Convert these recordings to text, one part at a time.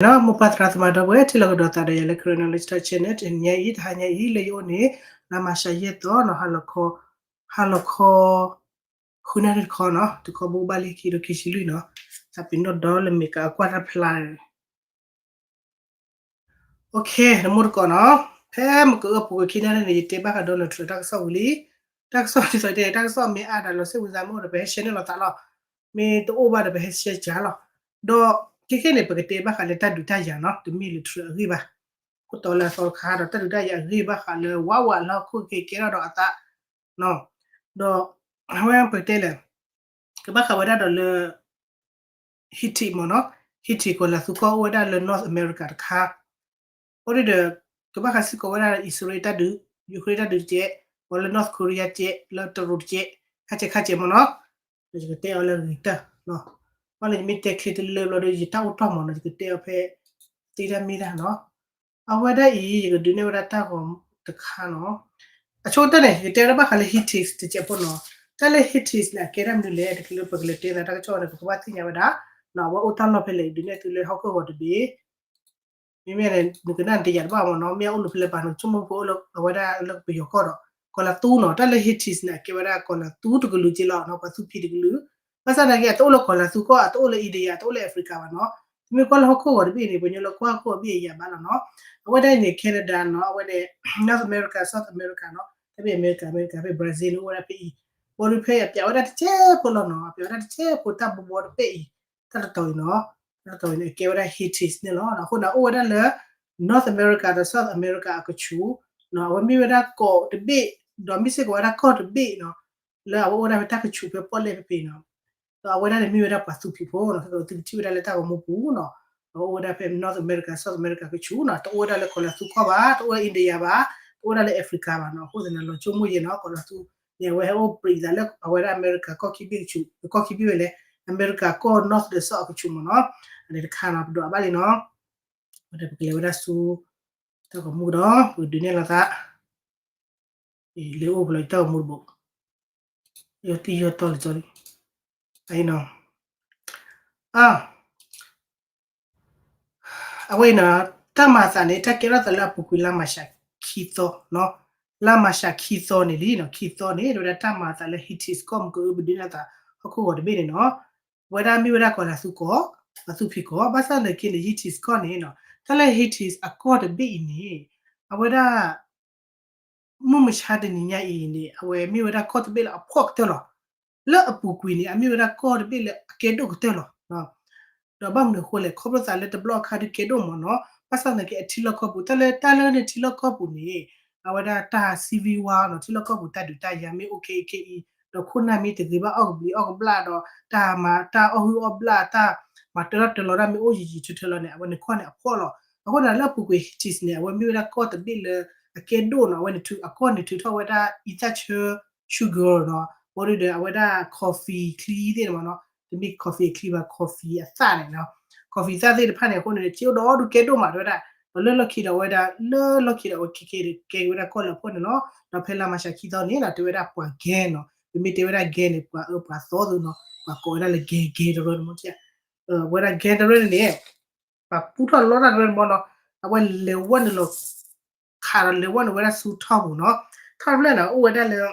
နီၤ မိၢ်ပၢ်သရၣ်သမါဒီပုၢ်ဝဲၢ် ထံၣ်လိာ်ကဒီးသးဒီးယၤလၢ Karen Knowledge Talk Channel တနံၤညါအံၤ တဟါညါအံၤ လၢယအိၣ်န့ၣ် လါမၤရှးယဲၢ်သီနီၤ ဟါလီၤခီ ဟါလီၤခီ ဃုနၣ်ရံၣ်တခီနီၤ တခီဘိးဘၣ်လံခံဒီးခံဆံလွံၢ်နီၤ သးပ့ၤနီၣ်ဒီးလၢမ့ၢ်ကအကွၢ်တၢ်ဖျါ OK နမိၢ်တကိးနီၤ ဖဲမ့ၢ်ကအၢပူၤကွံာ်ခံနၣ်ရံၣ်န့ၣ် ယတဲဘၣ်ဃး Donald Trump တၢ်ကစီၣ်ဝံၤလံ တၢ်ကစီၣ်ဒ်သိးတဲ တၢ်ကစီၣ်မ့ၢ်အါဒီးလီၤစိတ်ဝင်စားမ့ၢ်အိၣ်ဒီး ပဟဲ share န့ၢ်လိာ်သးလီၤ မ့ၢ်တအိၣ်ဘၣ်ဒီး ပဟဲ share ကၢလီၤ ဒီးခဲခဲန့ၣ် ပကတဲဘၣ်ဃးလၢတၢ်ဒုးတၢ်ယၤနီၤ တမ့ၢ်လၢ Trump အဂ့ၢ်ဘၣ် ခိၣ်တီလၢအသီတခါဒီး တၢ်ဒုးတၢ်ယၤအဂ့ၢ်ဘၣ်ဃးလၢ ဝးဝးလၢဟီၣ်ခိၣ်က့ၤကဲထီၣ်ဒီးအသး ဒီး အဝဲပတဲလဲၣ် ကဘၣ်ဃးဝဲဒၣ်ဒီးလၢ Houthi မ့ၢ်နီၤ Houthi ကီၢ်လၤသူကီၢ်အိၣ်ဝဲဒၣ်လၢ North America တခါ အိၣ်ဒံးဒီး ကဘၣ်ဃးစ့ၢ်ကီးဝဲဒၣ် အံၣ်စရ့လးတၢ်ဒုး Ukraine တၢ်ဒုးတကဲး ပှၤလၢ North Korea တကဲး လၢတရူးတကဲး ခါဆဲးခါဆဲးမ့ၢ်နီၤ ဒီးယကတဲအီၤလၢဂ့ၤတၢၢ် ဘၣ်လၢယမ့ၢ်တဲချ့တလၢဘျီဒီး ယတၢ်အိၣ်တီၢ်မ့ၢ်နီၤ ယကတဲအီၤဖဲ သ့တၢ်မ့ၢ်တၢ်နီၤ အဝဲဒၣ်အံၤ ယကဒုးနဲၣ်ဝဲဒၣ်တၢ်ဂီၤတခါနီၤ အဆိကတၢၢ်န့ၣ် ယကတဲဝဲဒၣ်ဘၣ်ဃးလၢ Houthis တစဲးဖိနီၤ တၢ်လၢ Houthis န့ၣ် အကဲဒၣ်မနုၤလဲၣ် တချုးလၢပကလဲၤတဲသးတၢ်ကစီၣ်န့ၣ် ပကဘၣ်သ့ၣ်ညါဝဲဒၣ် အဝဲအိၣ်တၢ်လီၢ်ဖဲလဲၣ် ဒုးနဲၣ်သုလၢဟီၣ်ခိၣ်ဂီၤတဘ့ၣ် မ့မ့ၢ်န့ၣ် နကနၣ်တယာ်တဘၣ်မ့ၢ်နီၤ မ့ၢ်အအိၣ်လၢဖဲလဲၣ်ဘၣ်နီၤ ဆိကမိၣ်ဖိအိၣ်လၢအဝဲဒၣ်လၢပယီၤကီၢ်ဒီး ကီၢ်လၤသူနီၤ တၢ်လၢ Houthis န့ၣ် အကဲဝဲဒၣ်ကီၢ်လၤသူတကလုာ်က့လီၤနီၤ ပှၤသူၣ်ဖှံတကလုာ် ဘၣ်ဆၣ်သနာ်က့ အတအိၣ်လၢကီၢ်လၤသူကီၢ် အတအိၣ်လၢ India အတအိၣ်လၢ Africa ဘၣ်နီၤ တမ့ၢ်ကွၢ်လၢဟီၣ်ခိၣ်ဂီၤတဘ့ၣ်န့ၣ် ပညီလၢကွၢ်ဟီၣ်ခိၣ်အဘ့ၣ်အယၤဘၣ်လီၤနီၤ အဝဲဒၣ်အံၤန့ၣ် Canada နီၤ အဝဲန့ၣ် North America South America နီၤ တၢ်ဖဲ America America ဖဲ Brazil န့ၣ် အိၣ်ဝဲဒၣ်ဖဲအံၤ ဘီဒုးဖဲအပျးဝဲဒၣ်တစဲးဖိလီၤနီၤ အပျးဝဲဒၣ်တစဲးဖိတၢ်ဘီဘီတပဲအံၤ တၢ်တတီၤအံၤနီၤ တၢ်တတီၤအံၤန့ၣ် အကဲဝဲဒၣ် Houthis န့ၣ်လီၤ အဃိန့ၣ် အိၣ်ဝဲဒၣ်လၢ North America ဒီး South America အကဆူး အဝဲမ့ၢ်ဝဲဒၣ်ကီၢ်တဘ့ၣ် ဒီးမ့ၢ်စ့ၢ်ကီးဝဲဒၣ်ကီၢ်တဘ့ၣ်နီၤ လၢအဝဲအိၣ်ဝဲဒၣ်ဖဲတၢ်ကဆူးဖဲပီၣ်လဲၣ်ဖဲဖဲနီၤ ဒီးအဝဲဒၣ်န့ၣ်မ့ၢ်ဝဲဒၣ်ပှၤသူၣ်ဖှံဖိနီၤ သုကထံၣ်ဝဲဒၣ်လၢတၢ်ဂီၤမူပူၤနီၤ အဝဲအိၣ်ဝဲဒၣ်ဖဲ North America South America ကဆူးနီၤ တအိၣ်ဝဲဒၣ်လၢကီၢ်လၤသူကီၢ်ဘၣ် တအိၣ်ဝဲ India ဘၣ် တအိၣ်ဝဲဒၣ်လၢ Africa ဘၣ်နီၤ အဃိသတးန့ၣ် လီၤဆိကမိၣ်ယဲနီၤ ကီၢ်လၤသူန့ၣ် အဝဲဟဲအိၣ်ပြံးသးလၢအဝဲဒၣ် America ကီၢ်ခံဘ့ၣ်ကဆူး ကီၢ်ခံဘ့ၣ်ဝဲလဲၣ် America ကီၢ် North ဒီး South အကဆူးမ့ၢ်နီၤ အန့ၣ်တခါနီၤ ပဒိးအဘၣ်လံနီၤ ဝဲဒၣ်ပကလဲၤဝဲဒၣ်ဆူ တၢ်ဂီၤမူကဒီး ပကဒုးနဲၣ်လိာ်သး လဲၤအိၣ်ဖဲလီၤတၢ်ဂီၤမူတဘိ ယီၢ်တံၢ်ယီၢ်တီၢ်လၢကၠီလံ အနီၤ အဝဲအံၤနီၤ တၢ်မၤအသးန့ၣ် တၢ်ကဲထီၣ်သးလၢအပူၤကွံာ်လါမၤရှးခံသီနီၤ လါမၤရှးခံသီန့ၣ်လံနီၤ ခံသီန့ၣ် တဝဲဒၣ်တၢ်မၤအသးလၢ Houthis ကီၢ်မုၢ်ကအု ပဒုးနဲၣ်သး ဟီၣ်ခိၣ်ဂီၤတဘ့ၣ်န့ၣ်နီၤ ဝဲဒၣ်မ့ၢ်ဝဲဒၣ်ကီၢ်လၤသူကီၢ် အသူၣ်ဖှံကီၢ် ဘၣ်ဆၣ်နာ်က့န့ၣ် Houthis ကီၢ်န့ၣ်နီၤ တၢ်လၢ Houthis အကီၢ်တဘ့ၣ်အံၤန့ၣ် အဝဲဒၣ် မုၢ်မဆါတနံၤညါအံၤန့ၣ် အဝဲမ့ၢ်ဝဲဒၣ်ကီၢ်တဘ့ၣ်လၢအဖှီၣ်ကတၢၢ်လီၤ. လၢအပူၤကွံာ်န့ၣ် အမ့ၢ်ဝဲဒၣ်ကီၢ်တဘ့ၣ်လၢအကဲဒိၣ်ကတၢၢ်လီၤ. ဒီးဘၣ်မနုၤအဃိလဲၣ် ခီဖျိသးလၢတဘျီအခါဒုးကဲဒိၣ်မ့ၢ်နီၤ ဘၣ်ဆၣ်သနာ်က့အထံလီၢ်ကီၢ်ပူၤ တၢ်လၢတၢ်လၢန့ၣ်ထံလီၢ်ကီၢ်ပူၤန့ၣ် အဝဲဒၣ်တၢ် civil war နီၤ ထံလီၢ်ကီၢ်ပူၤတၢ်ဒုးတၢ်ယၤမ့ၢ်အိၣ်ခဲအံၤခဲအံၤ ဒီးခိၣ်နၢ်မ့ၢ်တဂ့ၤဘၣ်အီၣ်ကဘျံးအီၣ်ကဘျၣ်ဒီး တၢ်မၤတၢ်အီၣ်ဟုၣ်အီၣ်ဘျၣ် တၢ်မၤတၢ်လီၢ်တၢ်လီၤတၢ်မ့ၢ်အိၣ်ယံာ်ယံာ်ထၢထၢလီၤန့ၣ် အဝဲန့ၣ်ကီၢ်န့ၣ်အဖှီၣ်လီၤ. အဃိန့ၣ်လၢအပူၤကွံာ် Houthis န့ၣ် အဝဲမ့ၢ်ဝဲဒၣ်ကီၢ်တဘ့ၣ်လၢအကဲဒိၣ်နီၤ အဝဲန့ၣ်ထုးအကီၢ်န့ၣ်ထုးထီၣ်ဝဲဒၣ်အံသၣ်ဆၢ sugar နီၤ ဘၣ်ဒီးအဝဲဒၣ် coffee ချံသ့ၣ်န့ၣ်မ့ၢ်နီၤ တမ့ၢ် coffee အချံဘၣ် coffee အသၣ်န့ၣ်နီၤ coffee သၣ်သ့ၣ်တဖၣ်န့ၣ် အဃိန့ၣ် ထံအိၣ်ဒီးဒုးကဲဒိၣ်မးတဲဝဲဒၣ် ဒီးလၢလီၢ်ခံဒီးအဝဲဒၣ် လၢလီၢ်ခံဒီးအဝဲခဲခဲကဲဝဲဒၣ်ကီၢ်လၢအဖှီၣ်န့ၣ်လီၤ. ဒီးဖဲလါမၤရှးခံသီန့ၣ်နီၤ တဲဝဲဒၣ်ပှၤ gang နီၤ ပမ့ၢ်တဲဝဲဒၣ် gang န့ၣ် ပှၤအၢပှၤသီသုနီၤ ပှၤကိးဝဲဒၣ်လၢ gang gang တရၢန့ၣ်မ့ၢ် ဝဲဒၣ် gang တရၢန့ၣ်န့ၣ် ပှၤပူထီၣ်လီတၢ်တရၢန့ၣ်မ့ၢ်နီၤ အဝဲလဲၤဝဲနုာ်လီၤ ခးဒီးလဲၤဝဲနုာ်ဝဲဒၣ်ဆူထီၣ်ပူၤနီၤ ထီၣ်တဖျၢၣ်န့ၣ် အိၣ်ဝဲဒၣ်လၢ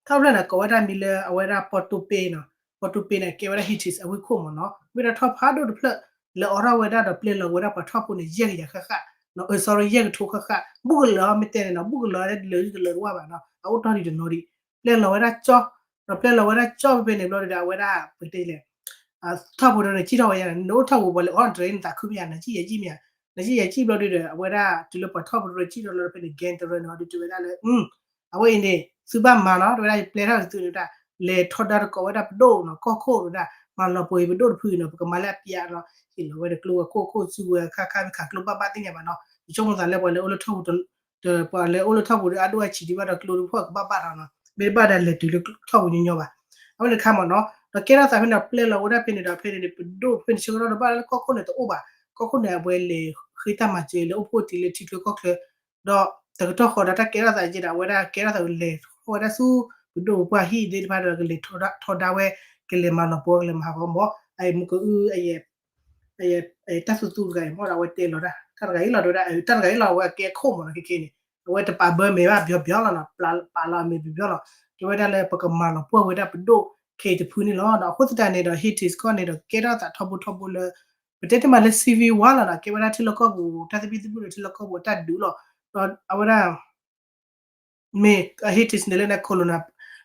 ထီၣ်တဖျၢၣ်န့ၣ် ကိးဝဲဒၣ်မံၤလၢအဝဲဒၣ် ပီၣ်တိပ့နီၤ ပီၣ်တိပ့န့ၣ် ကဲဝဲဒၣ် Houthis အဝ့ၢ်ခိၣ်မ့ၢ်နီၤ မ့ၢ်ဒၣ်ထီၣ်ဖးဒိၣ်တဖျၢၣ် လဲၤအိးထီၣ်ဝဲဒၣ်ဒီးပျဲလီၤဝဲဒၣ်ပှၤထီၣ်ဖိန့ၣ် ယဲၢ်ကယၤဃၣ်ဃၣ် sorry ယဲၢ်ကထိဃၣ်ဃၣ် ဘူးကလၢာ်မ့ၢ်တဲန့ၣ်နီၤ ဘူးကလၢာ်လၢလၢာ်တလၢာ်တဝၣ်ဘၣ်နီၤ အအိၣ်တီၢ်ဒံးတနီၤဒံး ပျဲလီၤဝဲဒၣ်ကၠီ ဒီးပျဲလီၤဝဲဒၣ်ကၠီဖဲဖဲန့ၣ်ဘျီဒီး အဝဲဒၣ် ပကတဲလဲၣ် ထီၣ်ဖိတရၢန့ၣ် စံၣ်ထီၣ်ဝဲယါန့ၣ် နအိၣ်ထီၣ်ပူၤပှၤလဲၤအိးထီၣ်တရၢန့ၣ် သးခုမ့ၢ်ယါ နစံၣ်ယါစံၣ်မ့ၢ်ယါ နစံၣ်ယါစံၣ်ဘျီဒီး အဝဲဒၣ်တုၤလၢပှၤထီၣ်ဖိတရၢစံၣ်ထီၣ်လီၤဖဲန့ၣ် gang တရၢန့ၣ် ဒုးတဲဝဲဒၣ်လၢ အဝဲအံၤန့ၣ် သုဘၣ်မၤနီၤ တဲဝဲဒၣ် ယပျဲထီၣ်သုန့ၣ်ဒၣ် လဲၤထီဒါတကိးဝဲဒၣ်ပဒိၣ်နီၤ ကီၢ်ခိၣ်တဲဝဲဒၣ် မၤလီၤပှီၤအံၤပဒိၣ်တဖုအံၤနီၤ ပကမၤလၢအပျးနီၤ ဟ့ၣ်လီၤဝဲဒီးကျိဝဲခိၣ်ခိၣ်စုဝဲခါခါမ့ၢ်ခးကျိဘၣ်ဘၣ်သ့ၣ်ညါဘၣ်နီၤ ယဆိကမိၣ်သးလၢပှၤလဲၤအိၣ်လၢထီၣ်ပူၤ ပှၤလဲၤအိၣ်လၢထီၣ်ပူၤဒီးအဒိၣ်အဆံးဒံးဘၣ်ဒီးကျိတဖုကဘၣ်ဘၣ်ဒီးနီၤ မ့ၢ်ဘၣ်ဒီးလဲၤတုၤလၢထီၣ်ပူၤညီညီဘၣ် အဝဲန့ၣ်တခါမ့ၢ်နီၤ ဒီးကဲထီၣ်သးဖဲန့ၣ် ပျဲလီၤဝဲဒၣ်ဖဲန့ၣ်ဒီးဖဲန့ၣ် ပဒိၣ်ဖဲန့ၣ်ဆၢကတီၢ်ဒီးဘၣ်လၢကီၢ်ခိၣ်န့ၣ်တအိၣ်ဘၣ် ကီၢ်ခိၣ်န့ၣ် အဝဲလဲၤဃ့တၢ်မၤစၢၤလၢအိၣ်ဖှိၣ်တံၢ်လၢထံချၢကီၢ်ချၢ ဒီးတကတီၢ်ဃီဒီးတၢ်ကဲထီၣ်သးကဲဒီး အဝဲဒၣ်ကဲထီၣ်သးကလဲၤထီၣ်ဝဲဒၣ်ဆူ ပဒိၣ်ပပှၢ်ဟံၣ်သ့ၣ်တဖၣ်ဒီးကလဲၤထီဒါဝဲ ကလဲၤမၤလီၤပှီၤ ကလဲၤမၤဟးဂီၤမး အအံၤမုၢ်ကအုအယဲၢ် တၢ်သူသူတဂၤအံၤမ့ၢ်ဒီး အဝဲတဲလီၤတၢ် တၢ်တဂၤအံၤလီၤ တဲဝဲဒၣ် တၢ်တဂၤအံၤလီၤ အဝဲအကဲခိၣ်မ့ၢ်နီၤ ခဲခဲန့ၣ် အဝဲတပာ်ဘၢမဲာ်ဘၣ် ပျီပျီလီၤနီၤ ပာ်လီၤအမဲာ်ပျီပျီလီၤ တဲဝဲဒၣ်လၢပကမၤလီၤပှီၢ်ဝဲဒၣ်ပဒိၣ်ခဲအံၤတဖုန့ၣ်လီၤ. အဃိသတးန့ၣ်ဒီး Houthis ကီၢ်န့ၣ်ဒီး ကဲထီၣ်သးထီဘိထီဘိလၢ ပတဲတမံၤလၢ civil war လီၤနီၤ ကဲဝဲဒၣ်ထံလီၢ်ကီၢ်ပူၤ တၢ်သဘံၣ်သဘုၣ်ဒီးထံလီၢ်ကီၢ်ပူၤအတၢ်ဒုးလီၤ. ဒီးအဝဲဒၣ် မ့ၢ် Houthis န့ၣ်လၢ colonize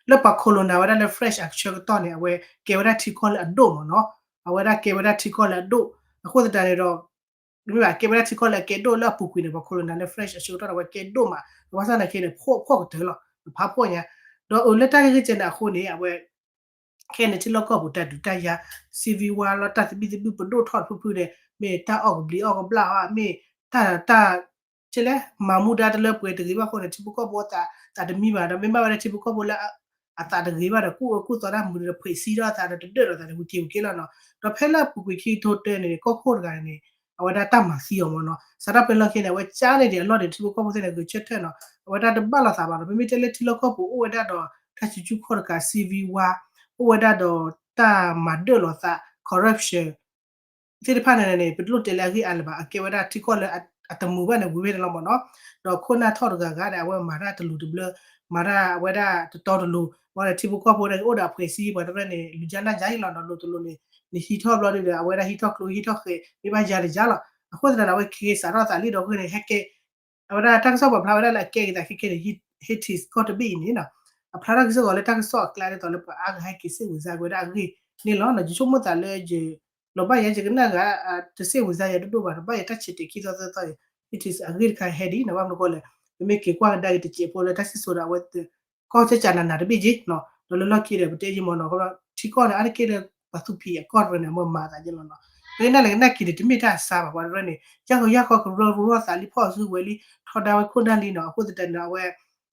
လၢပှၤ colonize ဝဲဒၣ်လၢ French အဆၢကတီၢ်န့ၣ် အဝဲကဲဝဲဒၣ်ထံကီၢ်လၢအဒိၣ်မ့ၢ်နီၤ အဝဲဒၣ်ကဲဝဲဒၣ်ထံကီၢ်လၢအဒိၣ် အဃိသတးန့ၣ်ဒီး မ့ၢ်ဘၣ်ကဲဝဲဒၣ်ထံကီၢ်လၢအကဲဒိၣ်လၢအပူၤကွံာ်န့ၣ် ပှၤ colonize လၢ French အဆၢကတီၢ်န့ၣ် အဝဲကဲဒိၣ်မး ဘၣ်ဆၣ်သနာ်က့န့ၣ် ဖှီၣ်ဖှီၣ်ကတၢၢ်လီၤ ဖးဖှီၣ်ညါ ဒီးအၢလၢတၢ်ဂ့ၢ်ကဲန့ၣ်အဃိန့ၣ် အဝဲ ခဲန့ၣ်ထံလီၢ်ကီၢ်ပူၤတၢ်ဒုးတၢ်ယၤ civil war လီၤ တၢ်သဘံၣ်သဘုၣ်ပဒိၣ်ထီၣ်တဖုဖုန့ၣ် မ့ၢ်တၢ်အီၣ်ကဘျံးအီၣ်ကဘျၣ်ဧါ မ့ၢ်တၢ် တၢ် ကဲလဲၣ် မၤမူဒါတလၢပှဲၤတဂ့ၤဘၣ်အဃိန့ၣ် ထံဖိကီၢ်ဖိအသး သးတမံဘၣ် ဒီးမ့ၢ်ဘၣ်ဝဲဒၣ်ထံဖိကီၢ်ဖိလၢ အသးတဂ့ၤဘၣ်ဒီး ကူၣ်အၢကူၣ်သီတၢ်မူဒီး ဖှဲးစံဒီးအသးဒီးတဒၢၣ်ဒီးသးန့ၣ် ဝံၤက့ၤဝံၤက့ၤလီၤနီၤ ဒီးဖဲလၢအပူၤကွံာ်ခံကထိတၢန့ၣ် ကီၢ်ခိၣ်တဂၤန့ၣ် အဝဲဒၣ်တၢ်မၤသံအီၤမ့ၢ်နီၤ စးထီၣ်ဖဲလီၢ်ခံန့ၣ် အဝဲကၠါန့ၢ်ဒံးအလီၢ်န့ၣ် ထံဖိကီၢ်ဖိသ့ၣ်န့ၣ် ဂဲၤဆၢထၢၣ်နီၤ အဝဲဒၣ်တဘၣ်လိာ်သးဘၣ်နီၤ မ့မ့ၢ်တဲလၢထံလီၢ်ကီၢ်ပူၤအိၣ်ဝဲဒၣ်ဒီး တၢ်စုဆူၣ်ခီၣ်တကး civil war အိၣ်ဝဲဒၣ်ဒီးတၢ်မၤဒၢၣ်လိာ်သး corruption သ့ၣ်တဖၣ်န့ၣ်န့ၣ် ပတလိၣ်တဲလၢအဂ့ၢ်အါလၢၤဘၣ် အကဲဝဲဒၣ်ထံကီၢ်လၢအတမုာ်ဘၣ်န့ၣ် ဝံၤဖဲန့ၣ်လီၤမ့ၢ်နီၤ ဒီးခိၣ်နၢ်ထီၣ်တဂၤဂၤဒီး အဝဲမၤတၢ်တလိၤတဘျၢ မၤတၢ်အဝဲဒၣ်တတီတလိၤ ဝံၤဒီးထံဖိကီၢ်ဖိန့ၣ် အိၣ်ဒီးအဖှဲးစံ ပှၤတဖၣ်န့ၣ် လူၤကၠါနၢ်ကၠါအံၤလီၤနီၤ လိၤတလိၤန့ၣ် နဟံးထီၣ်ဘျီဒုဒီး အဝဲဒၣ်ဟံးထီၣ်ကျိဟံးထီၣ်ဃဲး မ့ၢ်ဘၣ်ယါတယါလီၤ အဃိသတးဒီး အဝဲက့ၤစးထီၣ်သးလံဒီးအဃိန့ၣ် ဟဲကဲ အဝဲဒၣ်တၢ်ကစီၣ်ပာ်ဖျါဝဲဒၣ်လၢအကဲက့ၤသးခဲခဲန့ၣ် Houthis ကီၢ်တဘ့ၣ်အံၤန့ၣ်နီၤ အဖျါထီၣ်က့ၤစ့ၢ်ကီးလၢတၢ်ကစီၣ်အကျါဒ်သိးလၢပှၤအါဂၤဟဲက့ၤစ့ၢ်ဝံၤစါက့ၤဝဲဒၣ်အဂ့ၢ်န့ၣ်လီၤ. ယဆိကမိၣ်သးလၢ လီၤဘၣ်ယဲယကနၣ်ဂၤ တစ့ၢ်ဝံၤစါယဲဒိၣ်ဒိၣ်ဘၣ် တဘၣ်ယဲတၢ်ဆံးတဲာ်ခံသီသၢသီအံၤ Houthis အဂ့ၢ်တခါဟဲဒ်နီၤ ဘၣ်မနုၤဃိလဲၣ် ပမ့ၢ်က့ၤကွၢ်ကဒါက့ၤတစဲးဖိလၢတၢ်စံၣ်စိၤဒီးအဝဲ ကီၢ်ကၠၢ်ကၠၢ်နးနးတဘ့ၣ်က့ၤနီၤ ဒီးလၢလီၢ်ခံဒီး ပတဲယံမ့ၢ်နီၤ ထံကီၢ်န့ၣ် အါတက့ၢ်လၢပှၤသူဖံးအကီၢ်တရၢန့ၣ် အမ့ၢ်မၤသးယဲလီၤနီၤ လၢနၢ်လဲၤကနၣ်က့ၤန့ၣ် တမ့ၢ်တၢ်အစါဘၣ် ပှၤတရၢန့ၣ် ယၢ်ဃီယၢ်ဃီကရၢကရိသးလံ ဖီၣ်အစုဝဲၤလံ ထီဒါဝဲခိၣ်နၢ်လံနီၤ အဃိသတးန့ၣ် အဝဲ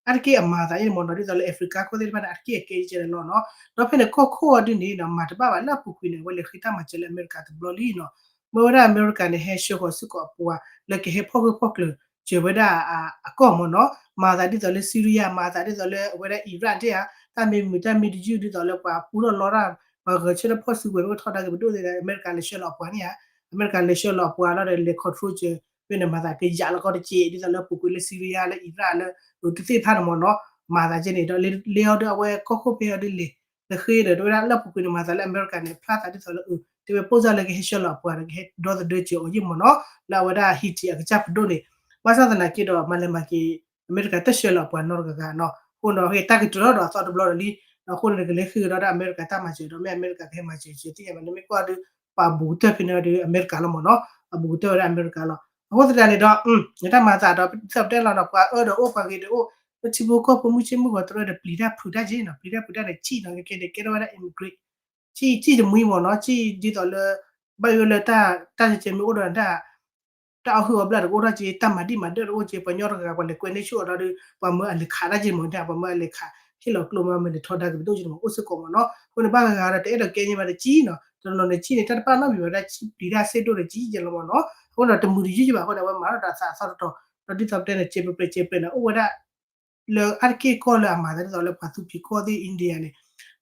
အါတက့ၢ်အမၤသးယဲန့ၣ်မ့ၢ်နီၤ ဒ်သိးလၢ Africa ခိၣ်သ့ၣ်တဖၣ်န့ၣ်အါတက့ၢ်အကဲယဲလီၤနီၤ ဒီးဖဲန့ၣ်ကီၢ်ခိၣ်အီၤဒ်န့ၣ်နီၤ မၤတဘၣ်ဘၣ်လၢအပူၤကွံာ်န့ၣ် အဝဲလဲၤဃ့တၢ်မၤစၢၤလၢအမဲရကၤတဘျီလံနီၤ မ့ၢ်ဝဲဒၣ်အမဲရကၤန့ၣ် ဟဲဆှၢဃီၤစ့ၢ်ကီးအပှၤ လၢကဟဲဖီၣ်ဂၢၢ်ဖီၣ်ကျၢၤစၢၤဝဲဒၣ်အကီၢ်မ့ၢ်နီၤ မၤသးဒ်သိးလၢ Syria မၤသးဒ်သိးလၢအဝဲဒၣ် Iraq ဒ်ဧါ တၢ်မ့ၢ်မုာ်တၢ်မ့ၢ်တယုၢ်ဒ်သိးလၢပှၤပူထီၣ်လီတၢ် ပှၤဂဲၤဆၢထၢၣ်ဖီၣ်စုကဝဲၤမ့ၢ်ထီဒါက့ၤပဒိၣ်သ့ၣ်ဒီး အမဲရကၤလဲၤဆှၢလီၤအပှၤန့ၣ်ဧါ အမဲရကၤလဲၤဆှၢလီၤအပှၤလီၤဒီးလဲၤ control စၢၤ ဖဲန့ၣ်မၤသးကယးလီၤကီတစဲး ဒ်သိးလၢပူၤကွံာ်လၢ Syria လၢ Iraq လၢ တသ့ၣ်တဖၣ်န့ၣ်မ့ၢ်နီၤ မၤသးကဲန့ၣ်ဒီး လၢအီၤဒီးအဝဲကီၢ်ခိၣ်ဖဲအီၤဒ်လဲၣ် လၢဃ့ဒီး တဲဝဲဒၣ်လၢအပူၤကွံာ်န့ၣ် မၤသးလၢအမဲရကၤန့ၣ် ဖျါသးဒ်သိးလၢ တဲဝဲပိၢ်စၢ်လၢကဟဲဆှၢလီၤအပှၤဒီး ကဟဲဒီသဒၢစၢၤအီၤယံၣ်မ့ၢ်နီၤ လၢအဝဲဒၣ် Houthi အကစၢ်ပဒိၣ်န့ၣ် ဘၣ်ဆၣ်သနာ်က့ဒီး မၤလဲၤမၤက့ၤ အမဲရကၤတဆှၢလီၤအပှၤနီတဂၤဂၤနီၤ အဃိဒီး ဟဲတၢ်ကတြၢၤဒီးအသီတဘျီဒီးလံ အဃိန့ၣ် ကလဲၤဃ့ကဒီးဒၣ်အမဲရကၤတၢ်မၤစၢၤဒီး မ့ၢ်အမဲရကၤကဟဲမၤစၢၤစၢၤသ့ၣ်ညါဘၣ် နမ့ၢ်ကွၢ်ဒီး ပှၤဘူးကတၢၢ်ဖဲန့ၣ်ဒီးအမဲရကၤလီၤမ့ၢ်နီၤ အဘူးကတၢၢ်ဝဲဒၣ်အမဲရကၤလီၤ အဃိသတးန့ၣ်ဒီး နတၢ်မၤသးဒီး သးပတဲလီၤနီၤ ပှၤအၢဒီးအိၣ်ပှၤဂ့ၤဒီးအိၣ် လၢထံဖိကီၢ်ဖိမုၢ်ဆ့ၣ်မုၢ်ဂီၤတရၢဒီးပျံၤတၢ်ဖုးတၢ်က့နီၤ ပျံၤတၢ်ဖုးတၢ်န့ၣ် ကံၣ်နီၤ ကဲကဲန့ၣ် ကဲထီၣ်ဝဲဒၣ် immigrant ကံၣ် ကံၣ်တမှံမ့ၢ်နီၤ ကံၣ်ဒ်သိးလၢ ဘၣ်ယိၣ်လၢတၢ် တၢ်ကဲမ့ၢ်အိၣ်ဒီးတၢ် တၢ်အီၣ်ဟုၣ်အီဘျၣ်တကအိၣ်ထီၣ်က့ တၢ်မၤဒံၣ်မၤဒၢၣ်တအိၣ်က့ ပှၤကညီတဂၤဂၤ ပှၤလဲၤကွဲန့ၢ်ဆူၣ်အီၤဒီး ပှၤမၢအလဲၤခးတၢ်က့မ့ၢ် ပှၤမၢအလဲၤခး ဟ့ၣ်လီၤကျိမ့ၢ် မ့ၢ်လဲၤထီဒါက့ၤပဒိၣ်က့မ့ၢ် အိၣ်စ့ၢ်ကီးမ့ၢ်နီၤ အဃိန့ၣ် ဘၣ်ဂၤဂၤဒီးတအဲၣ်ဒိးကဲန့ၢ်ဘၣ်တကံၣ်နီၤ တနီၤနီၤန့ၣ်ကံၣ်န့ၣ် တၢ်တပာ်နီတမံၤဘၣ်ဒၣ် ပျံၤတၢ်စ့ဒိၣ်ဒီးကံၣ်ယဲလီၤမ့ၢ်နီၤ အဃိဒီးတမုာ်တယုၢ်ယုၢ်ဘၣ်အဃိန့ၣ် အဝဲမၤထီၣ်ဒီးသးအသီတတီၤ ဒီးဒ်သိးပတဲန့ၣ် ကဲးပြဲးကဲးပြဲးန့ၣ် အိၣ်ဝဲဒၣ် လၢအါတက့ၢ်ကီၢ်လၢအမၤသးဒ်သိးလၢပှၤသူဖံးကီၢ်သ့ၣ် India န့ၣ်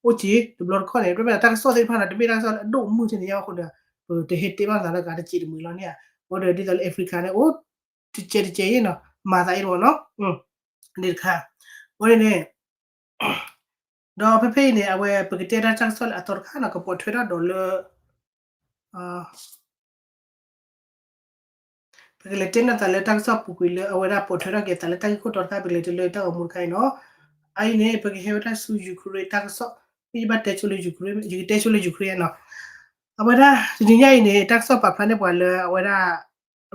အိၣ်က့ တဘျီတခီၣ်န့ၣ် တမ့ၢ်တၢ်ကစီၣ်သ့ၣ်တဖၣ်န့ၣ် တမ့ၢ်တၢ်ကစီၣ်လၢအဒိၣ်မုၢ်ထဲန့ၣ်ညါအဃိဒီး ပတဟဲတဲဘၣ်သးလၢဂၤတစဲးတမှံၤလီၤန့ၣ်ဧါ အဃိဒီးဒ်သိးလၢ Africa န့ၣ် အိၣ် တကဲးတကဲးအံၤနီၤ မၤသးအံၤတမ့ၢ်နီၤ န့ၣ်တခါ အဃိန့ၣ်န့ၣ် ဒီးဖဲဖဲအံၤန့ၣ် အဝဲပကတဲဒၣ်တၢ်ကစီၣ်လၢအသီတခါနီၤ ကပိာ်ထွဲထီၣ်ဒီးလၢ ပကလဲၤတဲန့ၢ်သးလၢတၢ်ကစီၣ်ပူၤကွံာ်လၢအဝဲဒၣ်ပိာ်ထွဲထီၣ်က့ၤသးလၢတၢ်ဂ့ၢ်ခိၣ်တီတခါ ပကလဲၤတဲလၢတၢ်ဂီၤမူတခါအံၤနီၤ အအံၤန့ၣ် ပကဟဲဝဲဒၣ်ဆူ Ukraine တၢ်ကစီၣ် မ့ၢ်ယဘၣ်တဲဆိလၢ Ukraine ယကတဲဆိလၢ Ukraine နီၤ အဝဲဒၣ်တနံၤညါအံၤန့ၣ် တၢ်ကစီၣ်ပာ်ဖျါန့ၢ်ပှၤလၢအဝဲဒၣ်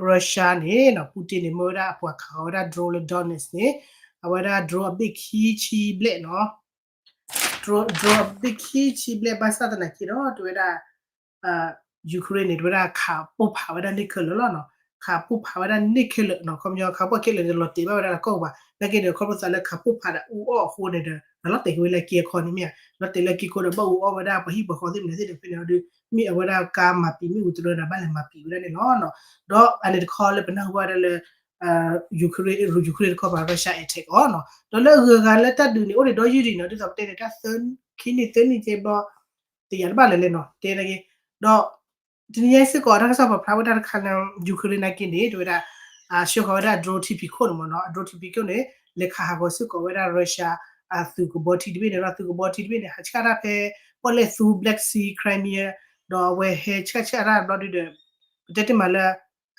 Russia န့ၣ်နီၤ Putin န့ၣ် မ့ၢ်ဝဲဒၣ်အပှၤခးဃီၤဝဲဒၣ် drone လၢ Donetsk န့ၣ် အဝဲဒၣ် drone အဘ့ၣ်ခံဆံဘျဲၣ်နီၤ drone အဘ့ၣ်ခံဆံဘျဲၣ် ဘၣ်ဆၣ်သနာ်က့ဒီး တဝဲဒၣ် Ukraine န့ၣ် တဝဲဒၣ်ခးပိၢ်ဖးဝဲဒၣ်န့ၢ်ခဲလၢာ်လီၤနီၤ ခးပိၢ်ဖးဝဲဒၣ်န့ၢ်ခဲလၢာ်နီၤ ခီပညီခးပိၢ်ခဲလၢာ်န့ၣ် လီၤတဲာ်ဘၣ်ဝဲဒၣ်လၢကီၢ်ပူၤဘၣ် နာ်က့ဒီး ခီဖျိသးလၢခးပိၢ်ဖးဒီးအူအီၣ်အဃိန့ၣ်ဒီး လီၤတဲာ်က့ၤဝဲလၢက့အခီန့ၣ်မ့ၢ်ဧါ လီၤတဲာ်လၢက့ခိၣ်ဒီးဘၣ်အူအီၣ်ဝဲဒၣ်ပှၤဟံၣ်ပှၤဃီသ့ၣ်မနုၤသ့ၣ်ဒီးဖဲန့ၣ်ဒီး မ့ၢ်အဝဲဒၣ်ကါမၤပံာ်မ့ၣ်အူတရၢန့ၣ် ဘၣ်လဲၤမၤပံာ်ဝဲဒၣ်န့ၣ်လီၤနီၤ ဒီးအန့ၣ်တခီလၢပနၢ်ဟူဘၣ်ဝဲဒၣ်လၢ Ukraine Ukraine တခီပၤ Russia attack အီၤနီၤ ဒီးလၢအဂုၤအဂၤလၢတၢ်ဒုးန့ၣ် အိၣ်ဒံးဒီးယုၢ်ဒံးနီၤ ဒ်သိးပတဲန့ၣ် တၢ်သၢ ခံနံၣ်သၢနံၣ်ကဲဘျီ တယာ်တဘၣ်လၢၤလဲၣ်နီၤ တဲနာ်က့ ဒီး တနံၤညါစ့ၢ်ကီး တၢ်ကစီၣ်ပာ်ဖျါဝဲဒၣ်တခါလၢ Ukraine နာ်က့န့ၣ် တဝဲဒၣ် ဆှၢဃီၤဝဲဒၣ် drone ထံဖံးခိၣ်န့ၣ်မ့ၢ်နီၤ, အ drone ထံဖံးခိၣ်န့ၣ် လဲၤခးဟးဂီၤစ့ၢ်ကီးဝဲဒၣ် Russia အသုးကဘီထံတဘ့ၣ်န့ၣ်ဒီး သုးကဘီထံတဘ့ၣ်န့ၣ် ဟးဆှၣ်တၢ်ဖဲ ပီၣ်လဲၣ်သူ Black Sea Crimea ဒီးအဝဲဟဲဆှၣ်ဆှၣ်တၢ်ဘျီဒုဒီး ပတဲတ့ၢ်မးလၢ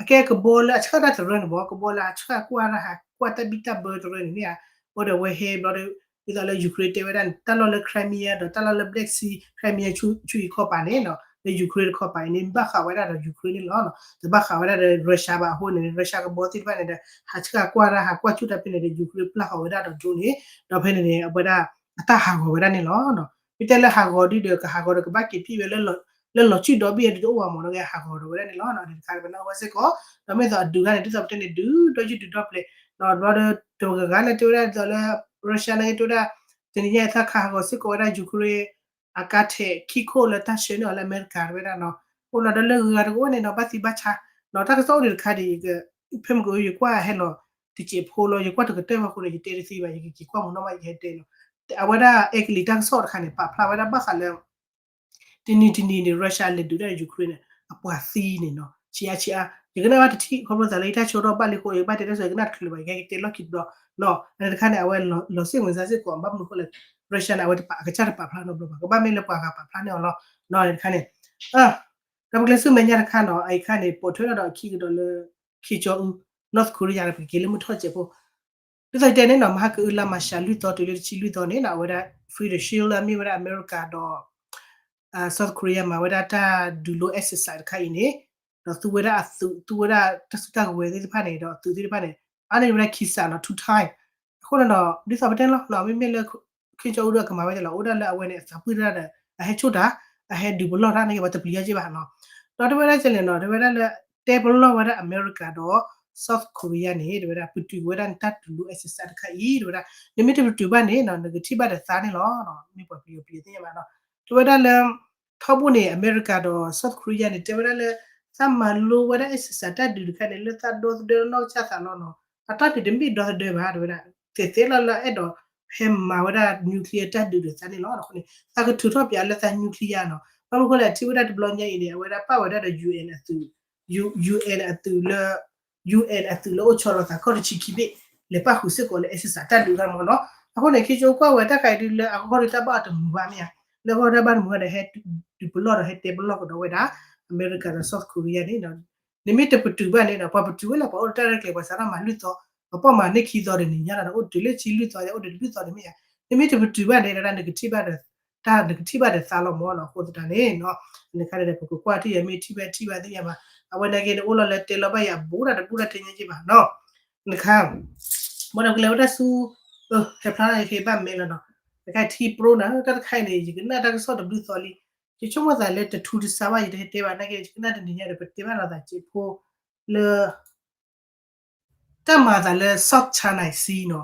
အကဲကဘီလၢအဆှၣ်တၢ်တရၢန့ၣ်မ့ၢ် ကဘီလၢအဆှၣ်ကွၢ်တၢ်ဟးကွၢ်တၢ်ဘံၣ်တၢ်ဘၢတရၢန့ၣ်န့ၣ်ဧါ, အဃိဒီးအဝဲဟဲဘျီဒီး ဒ်သိးလၢ Ukraine တဲဝဲဒၣ်န့ၣ် တၢ်လီၢ်လၢ Crimea ဒီးတၢ်လီၢ်လၢ Black Sea, Crimea ဆူအံၤခီပၤန့ၣ်နီၤ လၢ Ukraine တခီပၤအံၤန့ၣ် ဘၣ်ဃးဝဲဒၣ်ဒီး Ukraine န့ၣ်လီၤ. တဘၣ်ဃးဝဲဒၣ်ဒီး Russia ဘၣ်အဃိန့ၣ် Russia ကဘီသ့ၣ်တဖၣ်န့ၣ်ဒီး ဟးဆှၣ်ကွၢ်တၢ် ဟးကွၢ်ဆူၣ်တၢ်ဖဲန့ၣ်ဒီး Ukraine ပျၢ်ဃီၤဝဲဒၣ်ဒီး drone န့ၣ် ဒီးဖဲန့ၣ်န့ၣ် အဝဲဒၣ် အတၢ်ဟးဂီၤဝဲဒၣ်န့ၣ်လီၤ. မ့ၢ်တဲလၢဟးဂီၤဒ်ဒီး ကဟးဂီၤဒီးကဘၣ်က့ၤဖံးဝဲလၢ လၢလီၤစုဒီဘ့ၣ်အံၤတအိၣ်ဘၣ်မ့ၢ်နီၤ ကဟးဂီၤဒီးဝဲဒၣ်န့ၣ်လီၤ. တခါပနၢ်ဝဲစ့ၢ်ကီး ဒီးမ့ၢ်သိးအဒုးခါန့ၣ် ဒ်သိးပတဲန့ၣ် ဒုးဒီးယုၢ်ဒုးဒီဖျဲး ဒီးဘျီဒီး တဂၤဂၤလၢတဲဝဲဒၣ်ဒ်သိးလၢ Russia နာ်က့တဲဝဲဒၣ် တနံၤညါအံၤသးခးဟးဂီၤစ့ၢ်ကီးဝဲဒၣ် Ukraine အကါထဲးခံခိၣ်လၢတၢ်ဆှၢန့ၢ်အီၤလၢအမဲရကၤတဝဲဒၣ်နီၤ, အိၣ်လီၤဒီးလၢဂုၤဂၤတကအိၣ်န့ၣ်နီၤ ဘၣ်သံဘၣ်ဆါ နီၤ တၢ်ကစီၣ်အိၣ်ဒံးတခါဒံး ဖဲမ့ၢ်ကယကွၢ်ဟဲလီၤ တစဲးဖိလီၤ ယကွၢ်တကတၢၢ်ဘၣ်အဃိန့ၣ် ယတဲတသ့ဘၣ် ယကက့ၤကွၢ်မုၢ်နီၢ်မး ယကဟဲတဲနီၤ, အဝဲဒၣ်အဲကလံးတၢ်ကစီၣ်တခါန့ၣ် ပာ်ဖျါဝဲဒၣ်ဘၣ်ဃးလၢ တနံၤတနံၤန့ၣ် Russia လဲၤဒုးတၢ် Ukraine န့ၣ် အပှၤသံန့ၣ်နီၤ ဆံးအါဆံးအါ ယကနၣ်ဘၣ်တထံၣ် ခီဖျိသးလၢယတၢ်ဆိထီၣ်ဘၣ်လံအဃိ ယကဘၣ်တဲတၢ်ဆိ ယကနၣ်တချုးလၢၤဘၣ် ယကဟဲက့ၤတဲလီၢ်ခံတဘျီနီၤ, တခါန့ၣ် အဝဲလီၤစ့ၣ်ဝင်စားစ့ၢ်ကီး ဘၣ်မနုၤအဃိလဲၣ် Russia န့ၣ် အဝဲတပာ်အကစၢ်တပာ်ဖျါနီတဘျီဘၣ် ကဘၣ်မ့ၢ်လၢပှၤဂၤပာ်ဖျါန့ၢ်အီၤလီၤ, တခါန့ၣ် ဒီးပကလဲၤဆူမဲာ်ညါတခါနီၤ အအံၤခါန့ၣ် ပိာ်ထွဲထီၣ်ဒီးအခံကဒီးလၢ Kim Jong Un North Korea ဒီးပကက့ၤလၢမုၢ်ထီၣ်စဲးဖိ ဒ်သိးယတဲန့ၣ်နီၤ မဟါကအုလါမၤရှးလွံၢ်သီတုၤလၢတဆံလွံၢ်သီန့ၣ်နီၤ အဝဲဒၣ် Freedom Shield လၢအမ့ၢ်ဝဲဒၣ်အမဲရကၤဒီး South Korea မၤဝဲဒၣ်တၢ်ဒုးလိ exercise တခါအံၤန့ၣ် ဒီးသူဝဲဒၣ်အသုး သူဝဲဒၣ်တၢ်စုတၢ်ကဝဲၤသ့ၣ်တဖၣ်န့ၣ် ဒီးအသုးသ့ၣ်တဖၣ်န့ၣ် အါန့ၢ်ဝဲဒၣ်ခံစးနီၤ two time အဃိန့ၣ်ဒီး ဒ်သိးပတဲလီၤနီၤ မ့မ့ၢ်လၢ Kim Jong Un ဒီးကမၤဝဲဒၣ်လီၤ အိၣ်ဒၣ်လၢအဝဲန့ၣ် အသးပှၢ်တၢ်ဒီး အဟဲဆိၣ်တၢ် အဟဲဒုးပလီၢ်တၢ်န့ၣ် ပှၤတပျံၤယါက့ဘၣ်နီၤ, ဒီးတဝဲဒၣ်ကလဲၣ်နီၤ တဝဲဒၣ်လၢ တဲပလီၢ်ဝဲဒၣ်အမဲရကၤဒီး South Korea န့ၣ် တဝဲဒၣ် ပတုာ်ဝဲဒၣ်နတၢ်ဒုးလိ exercise တခါအံၤ တဝဲဒၣ် နမ့ၢ်တပတုာ်ဘၣ်န့ၣ်နီၤ နကထံၣ်ဘၣ်ဒီးသးန့ၣ်လီၤ, မ့ၢ်ပှၤပျံၤပျံၤသ့ၣ်ညါဘၣ်နီၤ, တဝဲဒၣ်လၢ ထီဘိန့ၣ် အမဲရကၤဒီး South Korea န့ၣ် တဲဝဲဒၣ်လၢ သးမၤလိဝဲဒၣ် exercise တၢ်ဒုးတခါန့ၣ် လၢသးဒီသဒၢလၢနီၢ်ကစၢ်သးလီၤနီၤ, အတၢ်ဒုးတမ့ၢ်ဒီသဒၢဘၣ် တဝဲဒၣ် သဲးသဲလီၤလၢအဲၣ်ဒိး ဟဲမၤဝဲဒၣ် nuclear တၢ်ဒုးဒီးသးန့ၣ်လီၤ, အဃိန့ၣ် သးကထုးထီၣ်ပၠးလၢသး nuclear နီၤ, ဘၣ်မနုၤအဃိလဲၣ် ထံၣ်ဝဲဒၣ်တဘျီညါအံၤန့ၣ် အဝဲဒၣ်ပာ်ဝဲဒၣ်ဒီး UN အသုး UN အသုးလၢ UN အသုးလၢအိၣ်ဆီလီၤသးခီၣ်တဆံခံဘ့ၣ် လဲၤပာ်ဃုာ်စ့ၢ်ကီးလၢ exercise တၢ်ဒုးတၢ်မ့ၢ်နီၤ, အဃိန့ၣ် ခ့ကၠိကွၢ်ဝဲတၢ်ခါအံၤဒုးလၢအကီၢ်ဒုးတၢ်ဘၣ်အီၤတမုာ်ဘၣ်မ့ၢ်ဧါ, လၢအကီၢ်ဒုးတၢ်ဘၣ်တမုာ်ဘၣ်ဒီး ဟဲဒုးပလီၢ်ဒီးဟဲတဲပလီၢ်ကဒီးဝဲဒၣ် အမဲရကၤဒီး South Korea န့ၣ် နမ့ၢ်တပတုာ်ဘၣ်န့ၣ်ဒီး ပှၤပတုာ်ဝဲလၢပှၤအိၣ်ဒီးတၢ်ရဲၣ်ကျဲၤ ပှၤစးထီၣ်မၤလွံၢ်သီ, ပှၤပီၢ်မၤန့ၢ်ခံသီဒီးန့ၣ်ညါဒီး အိၣ်တုၤလၢဆံလွံၢ်သီ အိၣ်ဒီးတဘျုးသီန့ၣ်မ့ၢ်ဧါ, နမ့ၢ်တပတုာ်ဘၣ်န့ၣ်ဒီး နကထံၣ်ဘၣ်ဒီး တၢ်နကထံၣ်ဘၣ်ဒီးသးလီၤမ့ၢ်နီၤ, အဃိသတးန့ၣ်နီၤ, နခါန့ၣ်ဒီး ပကကွၢ်ထံၣ်ယမ့ၢ်ထံၣ်ဘၣ်ထံၣ်ဘၣ်သ့ၣ်ညါဘၣ်, အဝဲနာ်က့န့ၣ် အိၣ်လီၤလၢတဲလီၤဘၣ်ယၤဘူးတၢ်တဘူးတၢ်တဲညါက့ဘၣ်နီၤ, နခါ ဘၣ်ဒီးကလဲၤဝဲဒၣ်ဆူ ဟဲဖျါထီၣ်ယကဘၣ်မဲလီၤနီၤ, နခါထံပြိနၤ တၢ်တခါအံၤန့ၣ် ယကနၣ်တၢ်ကစီၣ်တဘျုးသီလံ, ယဆိကမိၣ်သးလၢတထူတစါဘၣ် ယတဟဲတဲဘၣ်နာ်က့ ယကနၣ်တနံၤညါဒီး ပတဲဘၣ်လိာ်သးစဲးဖိ လၢ တၢ်မၤသးလၢ South China Sea နီၤ,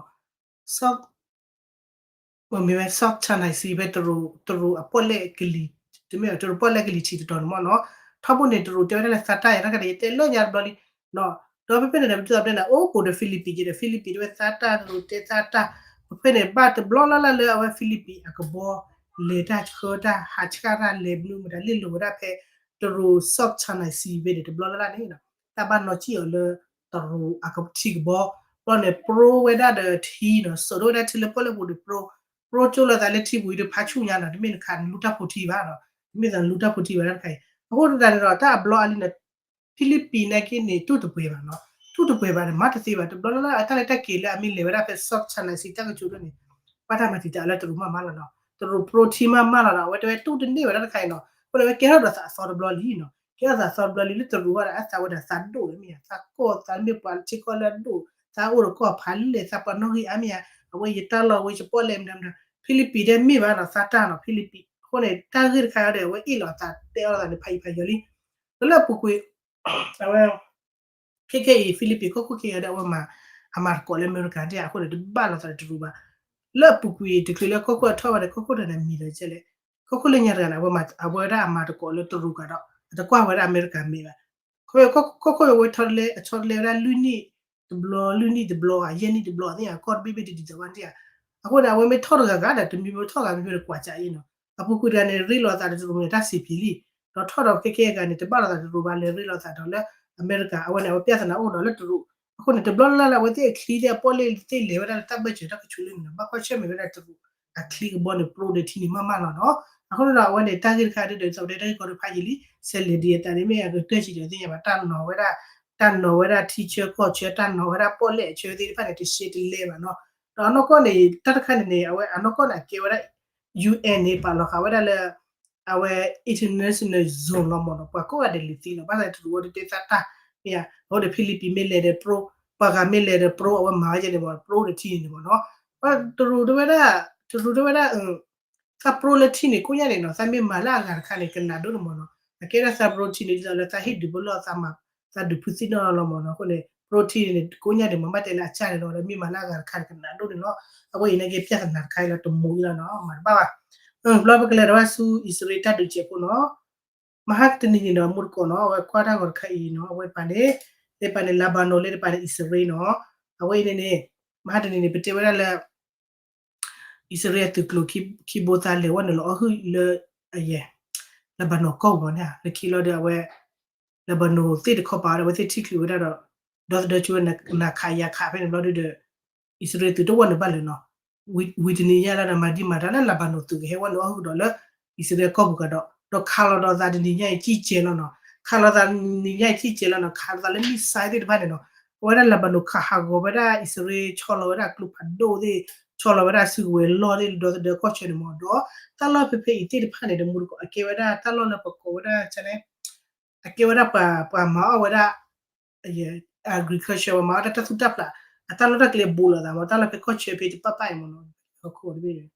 South မ့ၢ်ဝဲ South China Sea ဖဲတရူး တရူးအပီၣ်လဲၣ်ကလံၤ တမ့ၢ် တရူးပီၣ်လဲၣ်ကလံၤထံးတတီၤန့ၣ်မ့ၢ်နီၤ, ထီဘိန့ၣ် တရူးတဲဝဲဒၣ်လၢသးတၢ်ယၤ တၢ်ကဒီး ယတဲလၢညါတဘျီလံ, ဒီးဖဲဖဲန့ၣ်ဒီး ပဒ်သိးပတဲန့ၣ် အိၣ်ဘူးဒီး Philippines က့ဒီး Philippines တဲဝဲသးတၢ် တရူးတဲသးတၢ်, ဖဲဖဲန့ၣ် ဘၣ်တဘျီလၢ်လၢ်လၢအဝဲ Philippines အကဘီ လဲၤတၢ်ဆှၢတၢ် ဟးဆှၣ်တၢ် လဲၤမနုၤမတၤ လ့ၣ်လိၤဝဲဒၣ်ဖဲ တရူး South China Sea ဖဲန့ၣ် တဘျီလၢ်လၢ်န့ၣ် တၢ်ဘၣ်နီၢ်ကံၣ်အီၤလၢ တရူးအကထံကဘီ, ဘျီန့ၣ် ပြိဝဲဒၣ်ဒီးထံနီၤ, စိာ်ထီၣ်ဝဲဒၣ်ထံလၢပီၣ်လဲၣ်ပူၤဒီးပြိ, ပြိကၠိလိာ်သးလၢထံပူၤအံၤဒီးဖးဆူၣ်ညါနီၤ, တမ့ၢ်နခးနလူတၢ်ဖိထံဘၣ်နီၤ, တမ့ၢ်သးနလူတၢ်ဖိထံဘၣ်တၢ်တခါအံၤ, အဃိသတးန့ၣ်ဒီး တၢ်အဘျီအါလံန့ၣ် ဖံလံးပံးနာ်က့န့ၣ် တူၢ်တပှဲၤဘၣ်နီၤ, တူၢ်တပှဲၤဘၣ်ဒီး မၤတသ့ဘၣ်, တဘျီလၢ်လၢ်အတၢ်လဲၤတၢ်က့ၤလၢအမ့ၢ်လဲၤဝဲဒၣ်ဖဲ South China Sea တၢ်ကဆိးဒၣ်န့ၣ် ဘၣ်တၢ်မၤတံာ်တာ်လၢတရူးမးမးလီၤနီၤ, တရူးပြိထံမးမးလီၤနီၤ, အဝဲတဲဝဲတူၢ်တန့ၢ်ဝဲဒၣ်တခါအံၤနီၤ, အဃိန့ၣ်ဝဲကဲထီၣ်ဒီးသးအသီတဘျီလံနီၤ, ကဲထီၣ်သးအသီတဘျီလံ လၢတရူးဘၣ်ဒီး အသးဝဲဒၣ်သးဒိၣ်လၢမ့ၢ်ဧါ, သးကီၢ်သးမ့ၢ်ပှၤထံကီၢ်လၢအဒိၣ်, သးအိၣ်ဒီးကီၢ်ဖးလဲၢ် သးပှၤနီၣ်ဂံၢ်အါမ့ၢ်ဧါ, အဝဲယတၢ်လီၢ်ဝဲယပီၣ်လဲၣ်မတၤမတၤ, ဖံလံးပံးတဲမ့ၢ်ဘၣ်နီၤ, သးတၢ်နီၤ ဖံလံးပံး, အဃိန့ၣ် တၢ်ဂ့ၢ်တခါအံၤဒီး အဝဲအ့ၣ်လိာ်သးတဲအီၤလိာ်သးန့ၣ် ဖးယံၤဖးယီၤလံ, ဒီးလၢအပူၤကွံာ် အဝဲ ခဲခဲအံၤ ဖံလံးပံးကီၢ်ခိၣ်ခဲအံၤဒီး အဝဲမၤ အမၤသကိးလၢအမဲရကၤဒၣ်ဧါ, အဃိန့ၣ် တဘၣ်လိာ်သးဒီးတရူးဘၣ်, လၢအပူၤကွံာ် တချုးလၢကီၢ်ခိၣ်အထီၣ်ဘၣ်ဒီး ကီၢ်ခိၣ်ဒီးနမံၤဒီးကဲလဲၣ်, ကီၢ်ခိၣ်လၢညါတဂၤန့ၣ် အဝဲဒၣ်အမၤသကိးလၢတရူးကၤဒီး အတကွၢ်ဝဲဒၣ်အမဲရကၤမဲာ်ဘၣ်, ခီဖျိကီၢ်ခိၣ်အဝဲထီတလဲ အဆီတလဲဝဲဒၣ်လွံၢ်နံၣ်တဘျီ လွံၢ်နံၣ်တဘျီဧါ ယဲၢ်နံၣ်တဘျီဧါ သ့ၣ်ညါ ကီၢ်တဘ့ၣ်ဘ့ၣ်တဒ်သိးဘၣ်တ့ၢ်ဧါ, အဃိန့ၣ် အဝဲမ့ၢ်ထီၣ်တဂၤဂၤဒီး တမံၤမ့ၢ်ထီၣ်ဂၤမ့ၢ်ဖဲဒီးကွၢ်ကၠးအံၤနီၤ, အပူၤကွံာ်တဂၤန့ၣ် ရ့လိာ်သးဒီးတရူးန့ၣ် တၢ်စံးပျံၤလံ, ဒီးထီၣ်ဒီးခဲကဲအဂၤန့ၣ် တဘၣ်လိာ်သးတရူးဘၣ် လဲၤရ့လိာ်သးဒီးလၢအမဲရကၤ အဝဲန့ၣ် အဝဲပြဿနာအိၣ်ဒီးလၢတရူး. အဃိန့ၣ် တဘျီလၢ်လၢ်လၢအဝဲသ့ၣ်အချံသ့ၣ်အပီၣ်လဲၣ်သ့ၣ်လဲၤဝဲဒၣ်လၢတၢ်ဘၢၣ်စၢၤတၢ်ကဆူးလၢန့ၣ်ဒီး ဘၣ်ကွၢ်ဆၢၣ်မဲာ်ဝဲဒၣ်တရူးအချံကဘီန့ၣ် ပြိတထံၣ်န့ၣ်မးမးလီၤနီၤ. အဃိန့ၣ်ဒီးအဝဲန့ၣ် တၢ်ဂ့ၢ်တခါဒ်ဒီး ဒ်သိးပတဲတၢ်ဂ့ၢ်ကီတဖၣ်ယံာ်လံ ဆဲးလဲၤဒ်အတၢ်န့ၣ်မ့ၢ်အကတၢၢ်ဆံးဒီးသ့ၣ်ညါဘၣ် တၢ်နီၤဝဲဒၣ် တၢ်နီၤဝဲဒၣ်ထံဆၢကီၢ်ဆၢ တၢ်နီၤဝဲဒၣ်ပီၣ်လဲၣ်အဆၢသ့ၣ်တဖၣ်န့ၣ် တရှဲတလဲဘၣ်နီၤ. ဒီးအနီၢ်ကီၢ်န့ၣ် တၢ်တခါန့ၣ်န့ၣ် အဝဲအနီၢ်ကီၢ်န့ၣ် အကဲဝဲဒၣ် ယူၣ်အဲၣ်န့ၣ် ပာ်လီၤဃာ်ဝဲဒၣ်လၢ အဝဲ international zone လီၤမ့ၢ်နီၤ ပှၤကိးဂၤဒဲးလဲၤသ့လီၤ ဘၣ်ဆၣ်တရူးအီၤတတဲသးတၢ် မ့ၢ်ဧါ အဃိဒီး ဖံလံးပံးမ့ၢ်လဲၤဒီးပြိ ပှၤဂၤမ့ၢ်လဲၤဒီးပြိ အဝဲမၤဝဲဒ်န့ၣ်မ့ၢ် ပြိတထံၣ်န့ၣ်မ့ၢ်နီၤ. တရူးတဲဝဲဒၣ် တရူးတဲဝဲဒၣ် သးပြိလၢထံန့ၣ် ကိးညါန့ၣ်နီၤ သးမ့ၢ်မၤလၢအဂၤတခါန့ၣ် ကနးဒိၣ်န့ၣ်မ့ၢ်နီၤ. အကဲဒၣ်သးပြိထံန့ၣ် ဒ်သိးလၢသးဟ့ၣ်ဒုးပလီၢ်သးမၤ သးဒုးဖုသံၣ်နီၣ်လီၤမ့ၢ်နီၤ. အဃိန့ၣ် ပြိထံန့ၣ် ကိးညါန့ၣ် မၤဘၣ်တဲလၢအစၢ်န့ၣ်လီၤ ဒီးမ့ၢ်မၤလၢအဂၤတခါန့ၣ် ကနးဒိၣ်န့ၣ်လီၤ. အဝဲအံၤနာ်က့ ပြဿနာတခါအံၤလီၤ တမူအံၤလီၤနီၤ မၤတဘၣ်ဘၣ်. ဘျီပကလဲၤဒီးဘၣ်ဆူအံၣ်စရ့လးတၢ်ဒုးစဲးဖိနီၤ မဟါတနံၤန့ၣ်ဒီး မူတကိးနီၤ အဝဲကွၢ်တၢ်ဂီၤတခါအံၤနီၤ အဝဲတပၤန့ၣ် လၢတပၤန့ၣ် Lebanon လၢတပၤန့ၣ် အံၣ်စရ့လးနီၤ. အဝဲအံၤန့ၣ်န့ၣ် မဟါတနံၤန့ၣ် ပတဲဝဲဒၣ်လၢ အံၣ်စရ့လးအသုးကျိၤခံဘိသးလဲၤဝဲနုာ်လီၤအီၣ်ဟုၣ်လၢ အယဲၢ် Lebanon ကီၢ်ပူၤန့ၣ် လၢခံလီၤဒီးအဝဲ Lebanon သ့ၣ်တခီပၤဒီး အဝဲသ့ၣ်ထံၣ်ချုးဝဲဒၣ်ဒီး ဒီသဒၢကၠိဝဲနၤခးယၤခးဖဲန့ၣ်ဘျီဒုဒီး အံၣ်စရ့လးသုးတဝီနုာ်ဘၣ်လၢၤနီၤ. ဝံၤတနံၤညါလီၤဒီး မၤဒံးမၤတၢ်လၢ Lebanon သုးကဟဲဝဲနုာ်အီၣ်ဟုၣ်ဒီးလၢ အံၣ်စရ့လးကီၢ်ပူၤကဒီး ဒီးခးလိာ်ဒီးသးတနံၤညါအံၤကံၢ်ကဲလီၤနီၤ. ခးလိာ်သးတနံၤညါအံၤကံၢ်ကဲလီၤနီၤ ခးလိာ်သးလၢ missile သ့ၣ်တဖၣ်န့ၣ်နီၤ. အဝဲဒၣ် Lebanon ခးဟးဂီၤဝဲဒၣ်အံၣ်စရ့လး ဆီလီၤဝဲဒၣ်ကျိဖးဒိၣ်သ့ၣ် ဆီလီၤဝဲဒၣ်စုကဝဲၤလီၢ်သ့ၣ် ဒီသဒၢကီၢ်ဆၢန့ၣ်မ့ၢ်ဒီး တၢ်လီၢ်ဖဲဖဲအံၤသ့ၣ်တဖၣ်န့ၣ် တမူတကိး အကဲဝဲဒၣ်တၢ်လီၢ်လၢပကိးဝဲဒၣ် အကဲဝဲဒၣ်ပှၤမၤအီၣ်ဝဲဒၣ် agriculture ပှၤမၤအီၣ်တၢ်တၢ်သူၣ်တၢ်ဖျး အတၢ်လီၢ်တၢ်ကျဲဘူးလိာ်သးမ့ၢ် တၢ်လီၢ်ဖဲကီၢ်ဆၢဖဲတပာ်ပာ်အံၤမ့ၢ်နီၤ.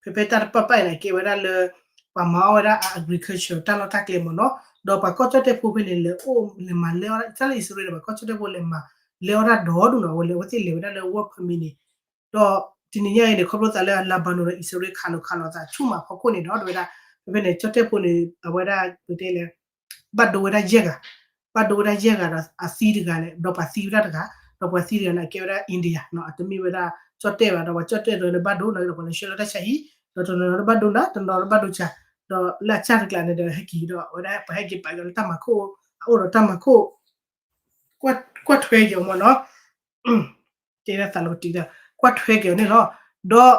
ဖဲဖဲတၢ်တပာ်ပာ်အံၤန့ၣ် အကဲဝဲဒၣ်လၢ ပှၤမၤအီၣ်ဝဲဒၣ် agriculture တၢ်လီၢ်တၢ်ကျဲမ့ၢ်နီၤ. ဒီးပှၤကီၢ်ကၠီၣ်တဲၣ်ဖိဖဲန့ၣ် လဲၤအိၣ်လဲၤမၤလဲအီၣ် တၢ်လၢအံၣ်စရ့လးဒီး ပှၤကီၢ်ကၠီၣ်တဲၣ်ဖိလဲၤမၤလဲအီၣ်တၢ်ဒီဒူၣ်နီၤ. အဝဲလဲၤ အဝဲသ့ၣ်လဲၤဝဲဒၣ်လၢ work permit န့ၣ် ဒီးတနံၤညါအံၤန့ၣ် ခီဖျိသးလၢ Lebanon ဒီးအံၣ်စရ့လးခးလိာ်ခးလိာ်သးဆူၣ်မးဖီခိၣ်န့ၣ်ဒီး တဝဲဒၣ် ဖဲဖဲန့ၣ် ကၠီၣ်တဲၣ်ဖိန့ၣ် အဝဲဒၣ်ပတဲလဲၣ် ဘၣ်ဒိဝဲဒၣ်ယဲၢ်ဂၤ, ဘၣ်ဒိဝဲဒၣ်ယဲၢ်ဂၤဒီးအသံတဂၤလဲၣ် ဒီးပှၤသံဝဲဒၣ်တဂၤ, ဒီးပှၤသံတဂၤန့ၣ် အကဲဝဲဒၣ် India နီၤ, အတမ့ၢ်ဝဲဒၣ်ကၠီၣ်တဲၣ်ဘၣ်, ဒီးပှၤကၠီၣ်တဲၣ်တဂၤန့ၣ် ဘၣ်ဒိနီၤ ဒီးပှၤလဲၤဆှၢလီၤတၢ်ဆါဟံၣ်, ဒီးတနီၤနီၤတဘၣ်ဒိနၤ တနီၤတဘၣ်ဒိဆါ, ဒီးလၢအစၢ်တကျါန့ၣ်ဒီးဟဲက့ၤဒီး အဝဲဒၣ်ပှၤဟဲက့ၤပာ်က့ၤလၢတၢ်မၤခိၣ်, အအိၣ်ဒီးတၢ်မၤခိၣ် ကွၢ်ထွဲက့ၤအီၤမ့ၢ်နီၤ တဲဒၣ်သးလီၤကတံၤဒီး ကွၢ်ထွဲက့ၤအီၤန့ၣ်လီၤ. ဒီး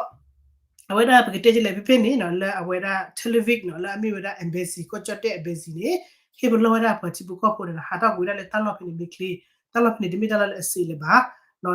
အဝဲဒၣ်ပကတဲကလဲၣ်ဖဲဖဲန့ၣ်နီၤ လၢအဝဲဒၣ် Tel Aviv နီၤ လၢအမ့ၢ်ဝဲဒၣ် embassy ကီၢ်ကၠီၣ်တဲၣ် embassy န့ၣ် ဟ့ၣ်ပလီၢ်ဝဲဒၣ်ပှၤထံဖိကီၢ်ဖိန့ၣ်နီၤ ဟးထီၣ်ကွံာ်ဝဲဒၣ်လၢတၢ်လီၢ်ဖဲန့ၣ်မ့ၢ်ချ့, တၢ်လီၢ်ဖဲန့ၣ်တမ့ၢ်တၢ်လီၢ်လၢအစ့လၢၤဘၣ်,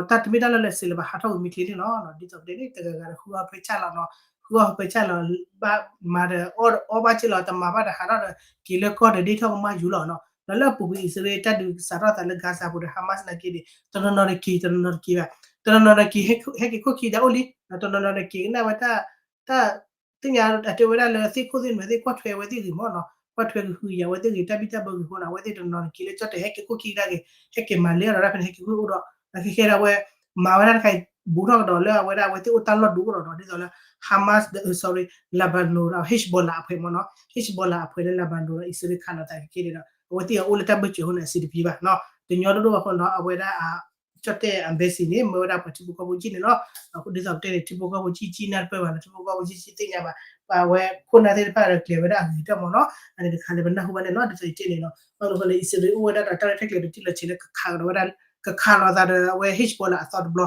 တၢ်တမ့ၢ်တၢ်လီၢ်လၢအစ့လၢၤဘၣ် ဟးထီၣ်ကွံာ်မ့ၢ်ချ့န့ၣ်လီၤ. ဒ်သိးပတဲန့ၣ် တဂၤဂၤဒီးဃုအီၣ်ဖဲဆၣ်လီၤနီၤ, ဃုအီၣ်ဖဲဆၣ်လီၤ, ဘၣ်မၤဒီးအီၣ်ဘၣ်က့လီၤ တမၤဘၣ်ဒီးဟးထီၣ်ဒီး က့ၤလၢကီၢ်ဒီးဒ့ထီၣ်ကမၣ်ယူၤလီၤနီၤ. ဒီးလၢအပူၤကွံာ်အံၣ်စရ့လးတၢ်ဒုးစးထီၣ်သးလၢ Gaza ပူၤဒီး Hamas နာ်က့န့ၣ် တနီၤနီၤတက့ၤ တနီၤနီၤတက့ၤဘၣ်, တနီၤနီၤတက့ၤ ဟဲက့ၤခိၣ်ခံဒီးအိၣ်လံ, တနီၤနီၤတက့ၤကနၣ်ဝဲတၢ် တၢ်သ့ၣ်ညါအတဲဝဲဒၣ်လၢသ့ၣ်ခိၣ်သ့ၣ်နွဲၣ်သ့ၣ်ကွၢ်ထွဲဝဲသ့ၣ်ဂ့ၤမ့ၢ်နီၤ, ကွၢ်ထွဲကဟုကယာ်ဝဲသ့ၣ်ဂ့ၤ တၢ်ဘံၣ်တၢ်ဘၢဂ့ၤအဃိနီၤ အဝဲသ့ၣ်တနီၤနီၤတက့ၤလၢကၠီၣ်တဲၣ် ဟဲက့ၤခိၣ်ခံကဒါက့ၤ ဟဲက့ၤမၤလဲအီၤဒီးဒၣ်ဖဲန့ၣ် ဟဲက့ၤခိၣ်အိၣ်ဒီး အခဲခဲဒီးအဝဲ မၤဝဲဒၣ်တခါအံၤ ဘူးထီၣ်ကဒီးလၢအဝဲဒၣ်အဝဲသ့ၣ်အိၣ်တၢ်လီၢ်ဒိၣ်အိၣ်ဒီး ဒ်သိးလၢ Hamas ဒီး sorry Lebanon ဒီး Hezbollah အဖှဲးမ့ၢ်နီၤ, Hezbollah အဖှဲးလၢ Lebanon ဒီးအံၣ်စရ့လးခးလိာ်သးခဲခဲန့ၣ်ဒီး အဝဲသ့ၣ်အအိၣ်လၢတၢ်ဘၢၣ်စၢၤအဃိန့ၣ် အဆင်တပြေဘၣ်နီၤ, တညီဒိၣ်ဒိၣ်ဘၣ်အဃိနီၤ အဝဲဒၣ် ကၠီၣ်တဲၣ် embassy န့ၣ် မၢဝဲဒၣ်ပှၤထံဖိကီၢ်ဖိကံၢ်န့ၣ်လီၤ. အဃိဒ်သိးပတဲန့ၣ် ထံဖိကီၢ်ဖိကံၢ်ကံၢ်နၢ်တပၢၢ်ဘၣ်နီၤ, ထံဖိကီၢ်ဖိကံၢ်ကံၢ်သ့ၣ်ညါဘၣ်, ပှၤဝဲခိၣ်နၢ်သ့ၣ်တဖၣ်ဒီးကျဲၤဝဲဒၣ်အဂ့ၤကတၢၢ်မ့ၢ်နီၤ, အန့ၣ်တခါလၢပနၢ်ဟူဘၣ်န့ၣ်လီၤ. ဒ်သိးယတဲန့ၣ်နီၤ ဘၣ်မနုၤဃိလၢအံၣ်စရ့လးအိၣ်ဝဲဒၣ်ဒီးတၢ်ရဲၣ်တၢ်ကျဲၤတထံၣ်လီၤဆဲးလၢကခးကဒီးဝဲဒၣ် ကခးလိာ်သးဒီးအဝဲ Hezbollah အသီတဘျီ,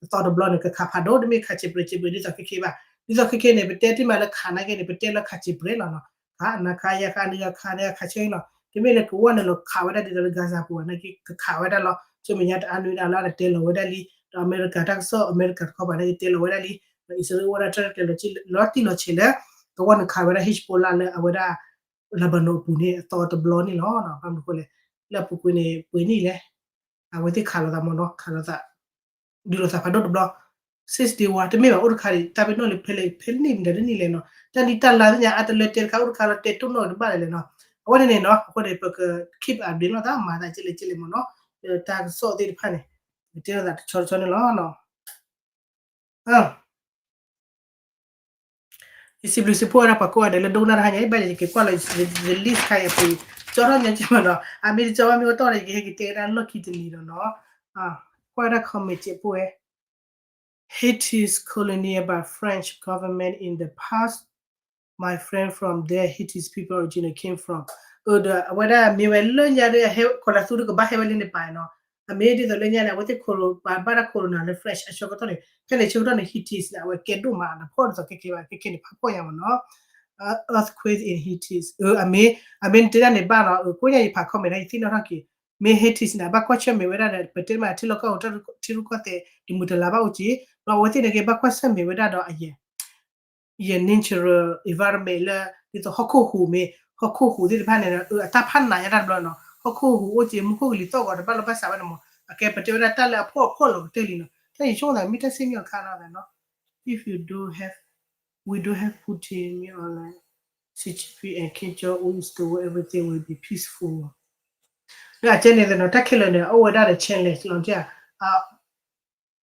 အသီတဘျီန့ၣ် ကခးဖးဒိၣ် တမ့ၢ်ခးစဲးပြဲးစဲးပြဲး ဒ်သိးခဲခဲဘၣ်, ဒ်သိးခဲခဲန့ၣ် ပတဲတ့ၢ်မးလၢခးနာ်က့န့ၣ် ပတဲလၢခးစဲးပြဲးလီၤနီၤ, ခးနၤခးယၤခး နဂၤခးနဂၤခးဆၢနီၤ, တမ့ၢ်လၢကဝီၤန့ၣ်လီၤခးဝဲဒၣ်ဒ်သိးလၢ Gaza ပူၤဘၣ်နာ်က့ ကခးဝဲဒၣ်လီၤ, ဆူမဲာ်ညါတအါနွံဒၣ်လၢအတဲလီၤဝဲဒၣ်လံ, ဒီးအမဲရကၤတၢ်ကစီၣ် အမဲရကၤတခီပၤနာ်က့တဲလီၤဝဲဒၣ်လံ, ဒီးအံၣ်စရ့လးအိၣ်ဝဲဒၣ်တၢ်ရဲၣ်တၢ်ကျဲၤလီၤတံၢ်လီၤဆဲးလၢ ကဝီၤန့ၣ်ခးဝဲဒၣ် Hezbollah လၢအဝဲဒၣ် Lebanon အပူၤန့ၣ် အသီတဘျီန့ၣ်လီၤ. ဘၣ်မနုၤဃိလဲၣ်, လၢအပူၤကွံာ်န့ၣ် ပှဲၤနံၣ်လဲၣ် အဝဲသ့ၣ်ခးလိာ်သးမ့ၢ်နီၤ, ခးလိာ်သး ဒုးလိာ်သးဖးဒိၣ်တဘျီ, six day war တမ့ၢ်ဘၣ် အိၣ်တခါဒံး တၢ်ပ့ၤနီၣ်လၢဖဲလဲၣ် ဖဲန့ၣ်မတၤတန့ၣ်လဲၣ်နီၤ, တၢ်နံၣ်တၢ်လါသ့ၣ်ညါ အတလၢတဲတခါ အိၣ်တခါလၢတဲတိၢ်နီၣ်တဘၣ်လဲၣ်လဲၣ်နီၤ, အဝဲန့ၣ်န့ၣ်နီၤ အဃိန့ၣ် ပက keep update လိာ်သး မၤသးကလဲၣ်ကလဲၣ်မ့ၢ်နီၤ, လၢတၢ်ကစီၣ်သ့ၣ်တဖၣ်န့ၣ် ပတဲလိာ်သးတဆီတဆီန့ၣ်လီၤ. ယစံးဘျုးစံးဖှိၣ်ဝဲဒၣ်ပှၤကိးဂၤဒဲးလၢဒိကနၣ်တဟါညါ ဘၣ်ယက့ၤကွၢ်လီၤ the list ခါအံၤအပူၤ ကၠီထီၣ်ညါက့မ့ၢ်နီၤ, အမ့ၢ်တကၠီဘၣ်မ့ၢ်အိၣ်တီၢ်ဒီး ယကဟဲက့ၤတဲကဒါလီၢ်ခံတလံၤဒီးနီၤ, quite a comment စဲးဖိဝဲ Haiti's colony by French government in the past, my friend from there, Haiti's people originally came from ဒီးအဝဲဒၣ်မ့ၢ်ဝဲလၢညါဒီး ဟဲကီၤလၤသူဒီးကဘၣ်ဟဲဝဲလၢန့ၣ်ပာ်နီၤ, အမ့ၢ်ဒ်သိးလၢညါန့ၣ် အဝဲသ့ၣ် corona ဘၣ်တၢ် corona လၢ French အဆၢကတီၢ်န့ၣ် ဖဲန့ၣ်ဆၢကတီၢ်န့ၣ် Haiti န့ၣ် အဝဲကဲဒိၣ်မးဒီး ဖှီၣ်ဒ်သိးခဲကဲဘၣ် ခဲကဲန့ၣ် ဖးဖှီၣ်ညါမ့ၢ်နီၤ, earthquake in Haiti အမ့ၢ် အမ့ၢ်နတဲဒၣ်န့ၣ်ဘၣ်နီၤ, ကိးညါယဖး comment ဒီးယသ့ၣ်နီၣ်ထီၣ်က့ၤ, မ့ၢ် Haiti န့ၣ် အဘၣ်ကွၢ်ဆၢၣ်မဲာ်ဝဲဒၣ်ဒီး ပတဲမးထံလီၢ်ကီၢ်ပူၤ ထံရူၢ်ကီၢ်သဲး တမုာ်တလၤဘၣ်အိၣ်က့ၤ, ဒီးအဝဲသ့ၣ်န့ၣ်က့ၤဘၣ်ကွၢ်ဆၢၣ်မဲာ်ဝဲဒၣ်ဒီးအယဲၢ် ယဲၢ် natural environment လၢ ဒ်သိးဟီၣ်ခိၣ်ဟူးမ့ၢ် ဟီၣ်ခိၣ်ဟူးသ့ၣ်တဖၣ်န့ၣ်ဒီး အတၢ်ဖးနးညါတၢ်တဘျီနီၤ, ဟီၣ်ခိၣ်ဟူးအိၣ်က့ၤ မူခိၣ်ကလံၤသီၣ်ဂီၤတဘၣ်လိာ်ဘၣ်စးဝဲန့ၣ်မ့ၢ် အကဲပတဲဝဲဒၣ်တၢ်လၢအဖှီၣ်အဖှီၣ်လီၤကတၢၢ်လံနီၤ, တၢ်ယဆိကမိၣ်သးမ့ၢ်တၢ်စ့ၣ်မံအီၤခါနီၤသးနီၤ, if you don't have, we don't have Putin မ့ၢ်အီၤလဲၣ်, Xi Jinping and Kim Jong Un is the world, everything will be peaceful. ဒီးအကဲန့ၣ်သနီၤ တၢ်ခဲလၢာ်န့ၣ် အိၣ်ဝဲဒၣ်ဒီး challenge လီၤတံၢ်ဧါ,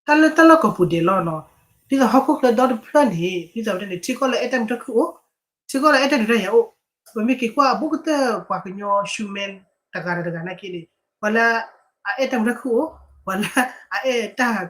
တၢ်လၢတၢ်လီၢ်ကီၢ်ပူၤဒဲးလီၤနီၤ, ဒ်သိးဟီၣ်ခိၣ်ချၢဒီတဖျၢၣ်န့ၣ် ဒ်သိးဝဲဒၣ်န့ၣ် ထံကီၢ်လၢအဲၣ်တၢ်မုာ်တၢ်ခုၣ်အိၣ်, ထံကီၢ်လၢအဲၣ်တၢ်ဒုးတၢ်ယၤအိၣ်, ပမ့ၢ်က့ၤကွၢ်အဘူးကတၢၢ်ပှၤကညီ human တဂၤဒီးတဂၤနာ်က့န့ၣ် ပှၤလၢအအဲၣ်တၢ်မုာ်တၢ်ခုၣ်အိၣ်, ပှၤလၢအအဲၣ်တၢ်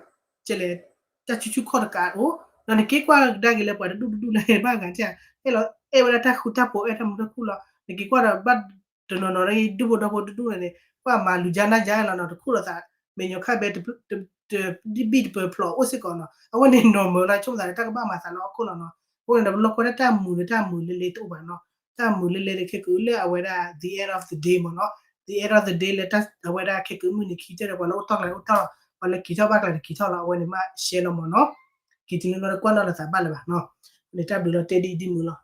ကလဲၤ တၢ်ဆူၣ်ဆူၣ်ခီၣ်တကးအိၣ်, ဒီးနက့ၤကွၢ်ကဒါက့ၤလၢပှၤတဒူၣ်တဒူၣ်လၢဘၣ်ဂၤတၢ် အဲၣ်လီၤ အဲၣ်ဝဲဒၣ်တၢ်ဃူတၢ်ဖိး အဲၣ်တၢ်မုာ်တၢ်ခုၣ်လီၤ, နက့ၤကွၢ်ဒီးဘၣ်တနီၤနီၤဒ်ဒူၣ်ဖိဒီဖိတဒူၣ်န့ၣ် ကွၢ်မၤလူၤကၢ်နၢ်ကၢ်လီၤနီၤ, တခိၣ်လိာ်သး မဲာ်ညိးခါဘဲ တဘံၣ်တပၢၤဖျိးအိၣ်စ့ၢ်ကီးနီၤ, အဝဲန့ၣ် normal လီၤ, ဆိကမိၣ်သးလၢတၢ်ကဘၣ်မၤသးလၢဟီၣ်ခိၣ်လီၤနီၤ, အဃိန့ၣ်ဒီးပလီၢ်ကွဲတၢ်မုာ်လၢတၢ်မုာ်လၢလၢတအိၣ်ဘၣ်နီၤ, တၢ်မုာ်လၢလၢတခဲကနံၣ်လၢအဝဲဒၣ် the end of the day မ့ၢ်နီၤ, the end of the day လၢအဝဲဒၣ်ခဲကနံၣ်မုၢ်နံၤခံကတၢၢ်ဒီး ပှၤလၢအိၣ်တီၢ်ကျါအိၣ်တီၢ်, ပှၤလၢက့ၤထီၣ်ဘၣ်ကျါန့ၣ်က့ၤထီၣ်လီၤ, အဝဲန့ၣ်မးရှဲလီၤမ့ၢ်နီၤ, က့ၤတနုာ်လီၤဒီးကွၢ်နီၣ်လိာ်သးဘၣ်လၢၤဘၣ်နီၤ, န့ၣ်တၢ်ဘျုးလီၤတဲဒ်အံၤဒ်မုာ်လီၤ,